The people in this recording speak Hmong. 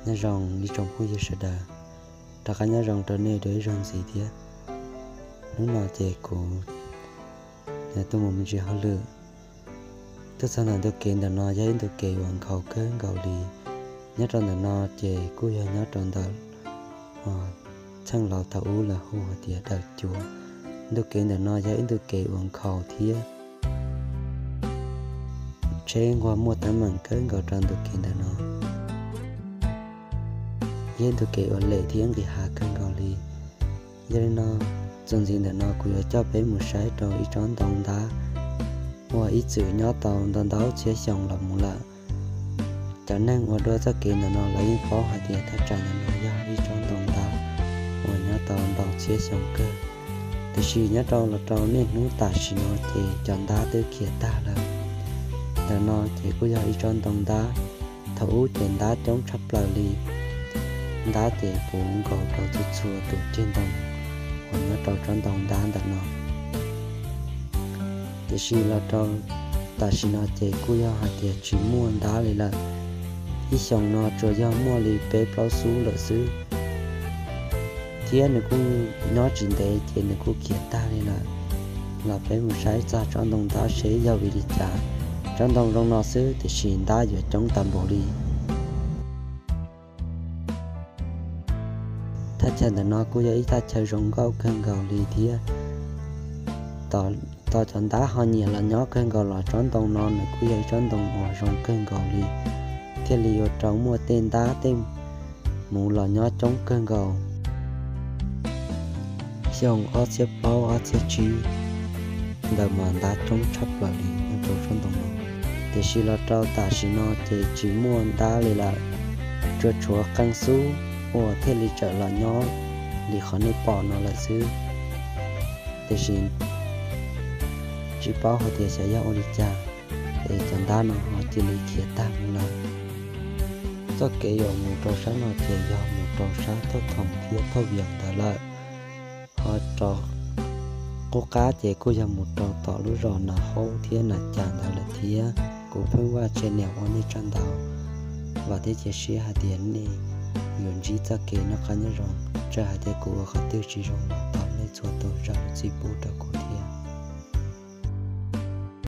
Nyob zoo ib tsoom phooj ywg sawv daws, rov qab nyob zoo rau nej dua ib zaug ntxiv thiab. Hnub no ces kuv tuaj mus me ntsis hauj lwm, tuaj txog ntawm ntu kev ntawm no yog ib ntu kev uas nkhaus kawg nkaus li. Nyob rau ntawm no ces kuj yog nyob rau ntawm txheej laus thaum ub lawv hu hais tias Dawm Cuav. Ntu kev ntawm no yog ib ntu kev uas nkhaus thiab tsheb nquag muaj teeb meem kawg nkaus rau ntu kev ntawm no. Yog ib ntu kev uas lem thiab nqis hav kawg nkaus li. Yog li no, txuas ntxiv ntawm no kuv yuav coj peb mus saib rau ib tsob ntoo ntab uas ib txwm nyob tau ntau ntau txhiab xyoo los mus lawm. Cov neeg uas dua txoj kev ntawm no lawv yeej paub hais tias thaj tsam ntawm no yog ib tsob ntoo ntab uas nyob tau ntau txhiab xyoo kawg. Tiam sis nyob rau los rau niaj hnub tam sim no ces cov ntab twb khiav tag lawm. Ntawm no ces kuj yog ib tsob ntoo ntab, thaum ub ces ntab coob tshaj plaws li. Ntab ces puv nkaus rau txhua txhua tus ceg ntoo uas nyob rau tsob ntoo ntab ntawm no. Tiam sis los rau tam sim no ces kuj yog hais tias tsis muaj ntab li lawm. Ib xyoos no tsuas yog muaj li peb plaub xub lawm xwb, thiab nws kuj nyob tsis ntev ces nws kuj khiav tag li lawm. Los peb mus saib txog tsob ntoo ntab seb yog vim li cas. Tsob ntoo zoo no xwb tiam sis ntab yuav coob tas npaum li. Thaj chaw ntawm no kuj yog ib thaj chaw zoo nkauj kawg nkaus li thiab. Tos cov ntab ho nyiam los nyob kawg nkaus los tsob ntoo no nws kuj yog ib tsob ntoo uas zoo kawg nkaus li, thiaj li ua rau muaj tej ntab tej muv los nyob coob kawg nkaus. Xyoo ob txhiab plaub ob txhiab tsib ntawd mas ntab coob tshaj plaws li nyob rau tsob ntoo no. Tiam sis los rau tam sim no ces tsis muaj ntab li lawm, tsuas tshuav qee xub uas thiaj li tseem los nyob li qhov nej pom no lawm xwb. Tiam sis tsis paub hais tias xyov yog ua li cas es cov ntab no ho cia li khiav tag mus lawm. Txoj kev uas mus rau sab no ces yog mus rau sab Thoj Thoom thiab Thoj Vias ntawd lawm. Ho rau qub qab ces kuj yog mus rau tom lub zos Nas Haub thiab Nas Cas ntawd lawm thiab. Kuv Pheej Vaj channel ua nej tsaug ntau, vam thiab cia siab hais tias nej yuav ntsib txoj kev noj qab nyob zoo, txawm hais tias kuv ua qhov twg tsis zoo los thov nej txhua tus zam lub txim pub rau kuv.